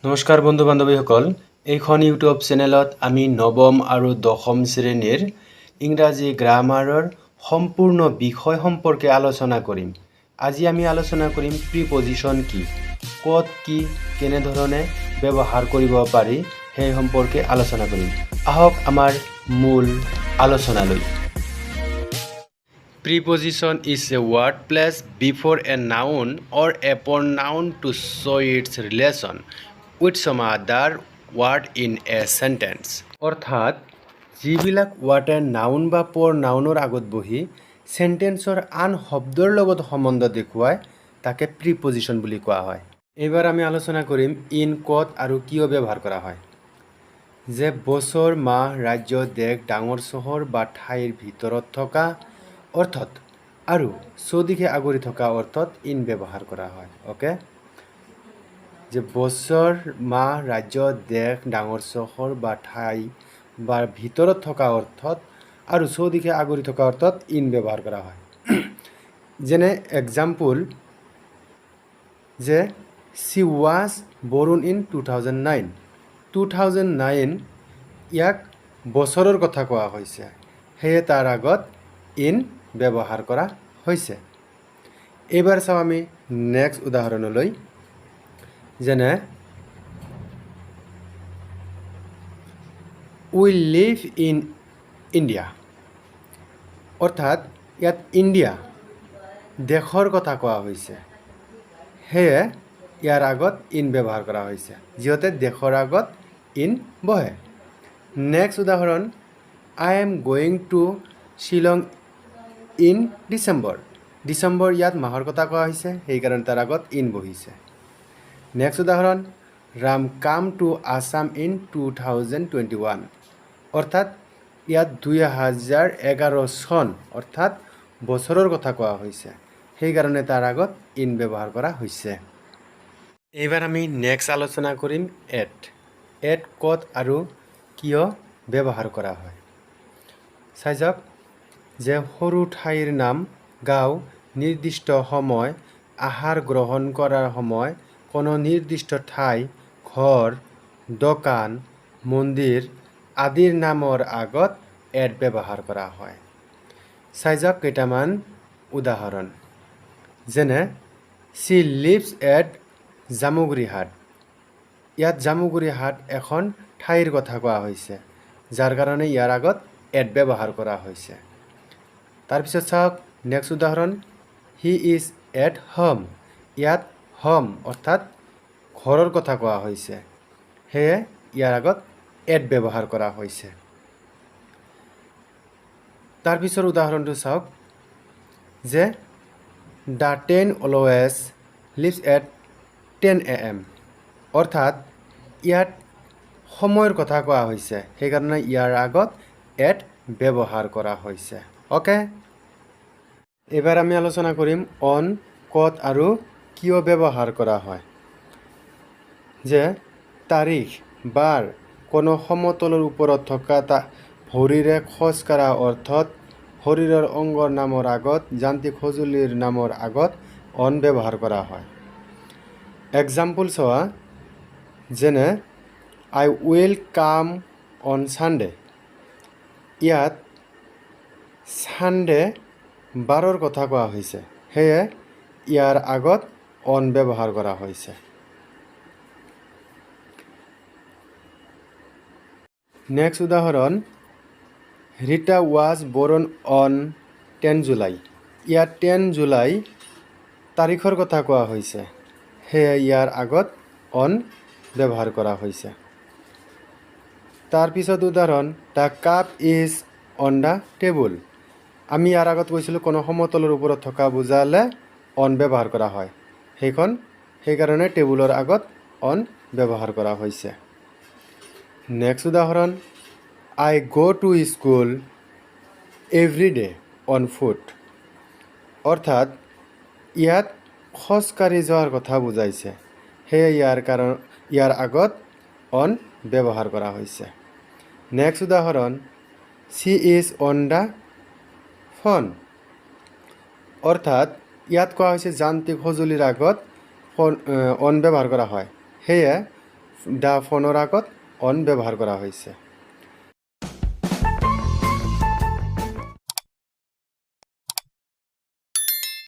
নমস্কাৰ বন্ধু বান্ধৱীসকল, এইখন ইউটিউব চেনেলত আমি নৱম আৰু দশম শ্ৰেণীৰ ইংৰাজী গ্ৰামাৰৰ সম্পূৰ্ণ বিষয় সম্পৰ্কে আলোচনা কৰিম। আজি আমি আলোচনা কৰিম প্ৰিপজিশ্যন কি, ক'ত কি কেনেধৰণে ব্যৱহাৰ কৰিব পাৰি, সেই সম্পৰ্কে আলোচনা কৰিম। আহক আমাৰ মূল আলোচনালৈ। Preposition is a word placed before a noun or a pronoun to show its relation with some other word in a sentence. অৰ্থাৎ যিবিলাক ৱাৰ্ডে নাউন বা প্ৰনাউনৰ আগত বহি চেণ্টেন্সৰ আন শব্দৰ লগত সম্বন্ধ দেখুৱায়, তাকে প্ৰিপজিশ্যন বুলি কোৱা হয়। এইবাৰ আমি আলোচনা কৰিম ইন ক'ত আৰু কিয় ব্যৱহাৰ কৰা হয়। যে বছৰ, মাহ, ৰাজ্য, দেশ, ডাঙৰ চহৰ বা ঠাইৰ ভিতৰত থকা অৰ্থত আৰু চৌদিশে আগুৰি থকা অৰ্থত ইন ব্যৱহাৰ কৰা হয়। অ'কে, যে বছৰ, মাহ, ৰাজ্য, দেশ, ডাঙৰ চহৰ বা ঠাই বা ভিতৰত থকা অৰ্থত আৰু চৌদিশে আগুৰি থকা অৰ্থত ইন ব্যৱহাৰ কৰা হয়। যেনে এক্সাম্পল যে "She was born in 2009." 2009, ইয়াক বছৰৰ কথা কোৱা হৈছে, সেয়ে তাৰ আগত ইন ব্যৱহাৰ কৰা হৈছে। এইবাৰ চাওঁ আমি নেক্সট উদাহৰণলৈ, যেনে "We live in India." অৰ্থাৎ ইয়াত ইণ্ডিয়া দেশৰ কথা কোৱা হৈছে, সেয়ে ইয়াৰ আগত ইন ব্যৱহাৰ কৰা হৈছে, যিহেতু দেশৰ আগত ইন বহে। নেক্সট উদাহৰণ, "I am going to Shillong in December." December, ইয়াত মাহৰ কথা কোৱা হৈছে, সেইকাৰণে তাৰ আগত ইন বহিছে। নেক্সট উদাহৰণ, "Ram came to Assam in 2021." অৰ্থাৎ ইয়াত 2011 চন, অৰ্থাৎ বছৰৰ কথা কোৱা হৈছে, সেইকাৰণে তাৰ আগত ইন ব্যৱহাৰ কৰা হৈছে। এইবাৰ আমি নেক্সট আলোচনা কৰিম এট। এট ক'ত আৰু কিয় ব্যৱহাৰ কৰা হয়। চাই যাওক যে সৰু ঠাইৰ নাম, গাঁও, নিৰ্দিষ্ট সময়, আহাৰ গ্ৰহণ কৰাৰ সময়, কোনো নিৰ্দিষ্ট ঠাই, ঘৰ, দোকান, মন্দিৰ আদিৰ নামৰ আগত এট ব্যৱহাৰ কৰা হয়। চাই যাওক কেইটামান উদাহৰণ, যেনে "She lives at Jamugurihat." ইয়াত জামুগুৰিহাট এখন ঠাইৰ কথা কোৱা হৈছে, যাৰ কাৰণে ইয়াৰ আগত এট ব্যৱহাৰ কৰা হৈছে। তাৰপিছত চাওক নেক্সট উদাহৰণ, "He is at home." ইয়াত হোম অৰ্থাৎ ঘৰৰ কথা কোৱা হৈছে, সেয়ে ইয়াৰ আগত এট ব্যৱহাৰ কৰা হৈছে। তাৰপিছৰ উদাহৰণটো চাওক যে "The train always leaves at 10 a.m." অৰ্থাৎ ইয়াত সময়ৰ কথা কোৱা হৈছে, সেইকাৰণে ইয়াৰ আগত এট ব্যৱহাৰ কৰা হৈছে। অ'কে, এইবাৰ আমি আলোচনা কৰিম অন ক'ত আৰু কিয় ব্যৱহাৰ কৰা হয়। যে তাৰিখ, বাৰ, কোনো সমতলৰ ওপৰত থকা তা ভৰিৰে খোজ কঢ়া অৰ্থত, শৰীৰৰ অংগৰ নামৰ আগত, যান্ত্ৰিক সঁজুলিৰ নামৰ আগত অন ব্যৱহাৰ কৰা হয়। এক্সাম্পল চোৱা, যেনে "I will come on Sunday." ইয়াত ছানডে বাৰৰ কথা কোৱা হৈছে, সেয়ে ইয়াৰ আগত অন ব্যৱহাৰ কৰা হৈছে। নেক্সট উদাহৰণ, "Rita was born on 10 July." ইয়াত 10 জুলাই তাৰিখৰ কথা কোৱা হৈছে, সেয়ে ইয়াৰ আগত অন ব্যৱহাৰ কৰা হৈছে। তাৰপিছত উদাহৰণ, "The cup is on the table." আমি ইয়াৰ আগত কৈছিলোঁ, কোনো সমতলৰ ওপৰত থকা বুজালে অন ব্যৱহাৰ কৰা হয়। সেইকাৰণে টেবুলৰ আগত অন ব্যৱহাৰ কৰা হৈছে। নেক্সট উদাহৰণ, "I go to school every day on foot." অৰ্থাৎ ইয়াত খোজকাঢ়ি যোৱাৰ কথা বুজাইছে, সেয়ে ইয়াৰ আগত অন ব্যৱহাৰ কৰা হৈছে। নেক্সট উদাহৰণ, "She is on the phone." অৰ্থাৎ ইয়াত কোৱা হৈছে যান্ত্ৰিক সঁজুলিৰ আগত ফোন অন ব্যৱহাৰ কৰা হয়, সেয়ে The ফোনৰ আগত অন ব্যৱহাৰ কৰা হৈছে।